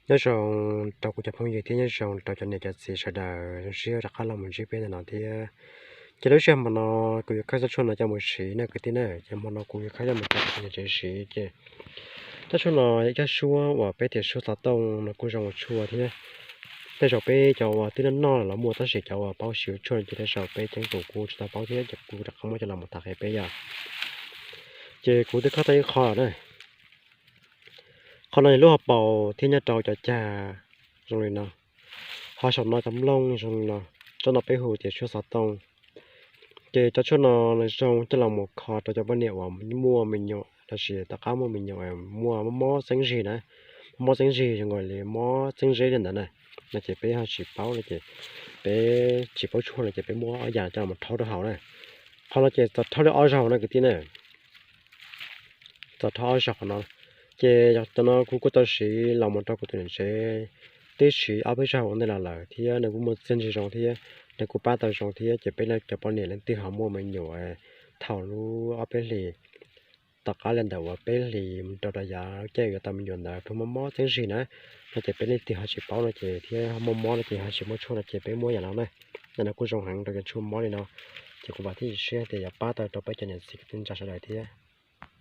Nyob zoo rau kuv cov phooj ywg thiab nyob zoo rau cov niam cov txiv sawv daws zoo siab rov qab los mus ntsib peb ntawm no thiab. Ces lub sij hawm hmo no kuv yuav khawb tsob tshuaj no coj mus siv na kwv tij na. Ces hmo no kuv yuav khawb coj mus rau kuv niam tsev siv ces tsob tshuaj no yog ib tsob suab uas peb tias suab xov tooj no kuj zoo ua tshuaj thiab. Tej zaum peb cov uas twb noj noj los muaj tab sis cov uas paub siv ua tshuaj no ces tej zaum peb ceeb toom kuj tsis tau paub thiab ces kuv rov qab muab coj los mus tham qhia peb yom. Ces kuv twb khawb tau ib qho lawm na. Qhov no yog lub hauv paus thiab nyob rau cov cag zoo li no. Ho saum no cov nplooj zoo li no, tsob no peb hu tias tshuaj xov tooj. Ces cov tshuaj no nws zoo coj los mus kho rau cov poj niam uas muaj me nyuam los sis tom qab muaj me nyuam muaj mob mob txeeb zig na, mob mob txeeb zig zoo nkaus li mob txeeb zeb li ntawd na. No ces peb ho tsis paub no ces peb tsis paub tshuaj no ces peb muab ob yam coj los rhaub rau hauv na. Qhov no ces txaus rhaub li ob zaug no kwv tij na. Txaus rhaub ob zaug qhov no. Ces cov no kuv kuj tau siv los mus rau kuv tus niam tsev, twb siv ob peb zaug ua ntej los lawm thiab nws kuj muaj txiaj ntsig zoo thiab nws kuj pab tau zoo thiab ces peb cov poj niam leej twg ho muaj me nyuam thaum lub ob peb hlis tom qab li ntawm uas peb hlis mus rau rau yav caij yuav tau me nyuam ntawd pheej mob mob txeeb zig na. No ces peb leej twg ho tsis paub no ces thiab mob mob no ces ho tsis muaj tshuaj no ces peb muab yam no na. Yam no kuj zoo heev rau cov tshuaj mob li no. Ces kuv vam thiab cia siab tias yuav pab tau rau peb cov niam txiv kwv tij neej tsa sawv daws thiab.